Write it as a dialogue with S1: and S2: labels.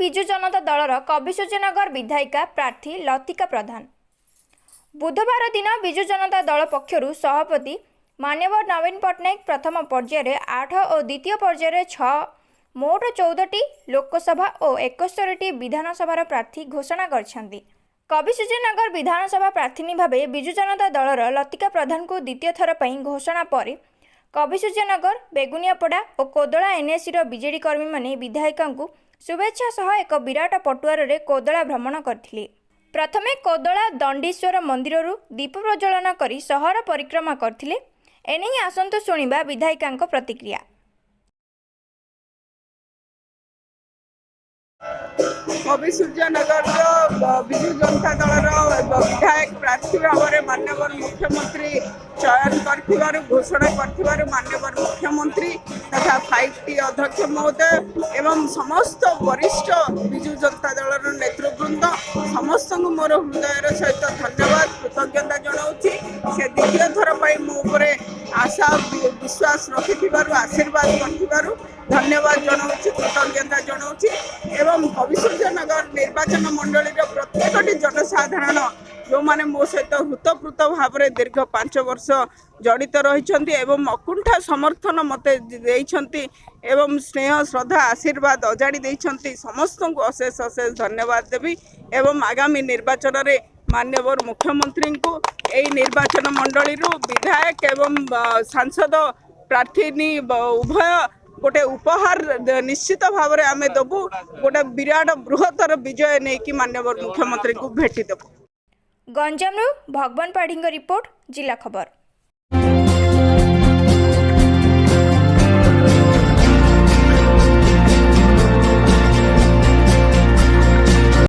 S1: ବିଜୁ ଜନତା ଦଳର କବିସୂର୍ଯ୍ୟନଗର ବିଧାୟିକା ପ୍ରାର୍ଥୀ ଲତିକା ପ୍ରଧାନ। ବୁଧବାର ଦିନ ବିଜୁ ଜନତା ଦଳ ପକ୍ଷରୁ ସଭାପତି ମାନ୍ୟବର ନବୀନ ପଟ୍ଟନାୟକ ପ୍ରଥମ ପର୍ଯ୍ୟାୟରେ 8 ଓ ଦ୍ୱିତୀୟ ପର୍ଯ୍ୟାୟରେ 6, ମୋଟ 14ଟି ଲୋକସଭା ଓ 71ଟି ବିଧାନସଭାର ପ୍ରାର୍ଥୀ ଘୋଷଣା କରିଛନ୍ତି। କବିସୂର୍ଯ୍ୟନଗର ବିଧାନସଭା ପ୍ରାର୍ଥିନୀ ଭାବେ ବିଜୁ ଜନତା ଦଳର ଲତିକା ପ୍ରଧାନଙ୍କୁ ଦ୍ୱିତୀୟ ଥର ପାଇଁ ଘୋଷଣା ପରେ କବିସୂର୍ଯ୍ୟନଗର, ବେଗୁନିଆପଡ଼ା ଓ କୋଦଳା ଏନ୍ଏସିର ବିଜେଡି କର୍ମୀମାନେ ବିଧାୟିକାଙ୍କୁ ଶୁଭେଚ୍ଛା ସହ ଏକ ବିରାଟ ପଟୁଆରରେ କୋଦଳା ଭ୍ରମଣ କରିଥିଲେ। ପ୍ରଥମେ କୋଦଳା ଦଣ୍ଡୀଶ୍ୱର ମନ୍ଦିରରୁ ଦୀପ ପ୍ରଜ୍ୱଳନ କରି ସହର ପରିକ୍ରମା କରିଥିଲେ। ଏନେଇ ଆସନ୍ତୁ ଶୁଣିବା ବିଧାୟିକାଙ୍କ ପ୍ରତିକ୍ରିୟା।
S2: କବିସୂର୍ଯ୍ୟନଗରର ବିଜୁ ଜନତା ଦଳର ବିଧାୟକ ପ୍ରାର୍ଥୀ ଭାବରେ ମାନ୍ୟବର ମୁଖ୍ୟମନ୍ତ୍ରୀ ଚୟନ କରିଥିବାରୁ, ଘୋଷଣା କରିଥିବାରୁ, ମାନ୍ୟବର ମୁଖ୍ୟମନ୍ତ୍ରୀ ତଥା 5ଟି ଅଧ୍ୟକ୍ଷ ମହୋଦୟ ଏବଂ ସମସ୍ତ ବରିଷ୍ଠ ବିଜୁ ଜନତା ଦଳର ନେତୃବୃନ୍ଦ ସମସ୍ତଙ୍କୁ ମୋର ହୃଦୟର ସହିତ ଧନ୍ୟବାଦ, କୃତଜ୍ଞତା ଜଣାଉଛି। ସେ ଦ୍ୱିତୀୟ ଥର ପାଇଁ ମୋ ଉପରେ ଆଶା ବିଶ୍ୱାସ ରଖିଥିବାରୁ, ଆଶୀର୍ବାଦ କରିଥିବାରୁ ଧନ୍ୟବାଦ ଜଣାଉଛି, କୃତଜ୍ଞତା ଜଣାଉଛି। ଏବଂ କବିସୂର୍ଯ୍ୟନଗର ନିର୍ବାଚନ ମଣ୍ଡଳୀର ପ୍ରତ୍ୟେକଟି ଜନସାଧାରଣ ଯେଉଁମାନେ ମୋ ସହିତ ହୃତପ୍ରୋତ ଭାବରେ ଦୀର୍ଘ 5 ବର୍ଷ ଜଡ଼ିତ ରହିଛନ୍ତି ଏବଂ ଅକୁଣ୍ଠା ସମର୍ଥନ ମୋତେ ଦେଇଛନ୍ତି ଏବଂ ସ୍ନେହ, ଶ୍ରଦ୍ଧା, ଆଶୀର୍ବାଦ ଅଜାଡ଼ି ଦେଇଛନ୍ତି, ସମସ୍ତଙ୍କୁ ଅଶେଷ ଅଶେଷ ଧନ୍ୟବାଦ ଦେବି। ଏବଂ ଆଗାମୀ ନିର୍ବାଚନରେ ମାନ୍ୟବର ମୁଖ୍ୟମନ୍ତ୍ରୀଙ୍କୁ ଏଇ ନିର୍ବାଚନ ମଣ୍ଡଳୀରୁ ବିଧାୟକ ଏବଂ ସାଂସଦ ପ୍ରାର୍ଥିନୀ ଉଭୟ ଗୋଟେ ଉପହାର ନିଶ୍ଚିତ ଭାବରେ ଆମେ ଦେବୁ। ଗୋଟେ ବିରାଟ ବୃହତ୍ତର ବିଜୟ ନେଇକି ମାନ୍ୟବର ମୁଖ୍ୟମନ୍ତ୍ରୀଙ୍କୁ ଭେଟି ଦେବୁ।
S1: ଗଞ୍ଜାମରୁ ଭଗବାନ ପାଢ଼ୀଙ୍କ ରିପୋର୍ଟ, ଜିଲ୍ଲା ଖବର।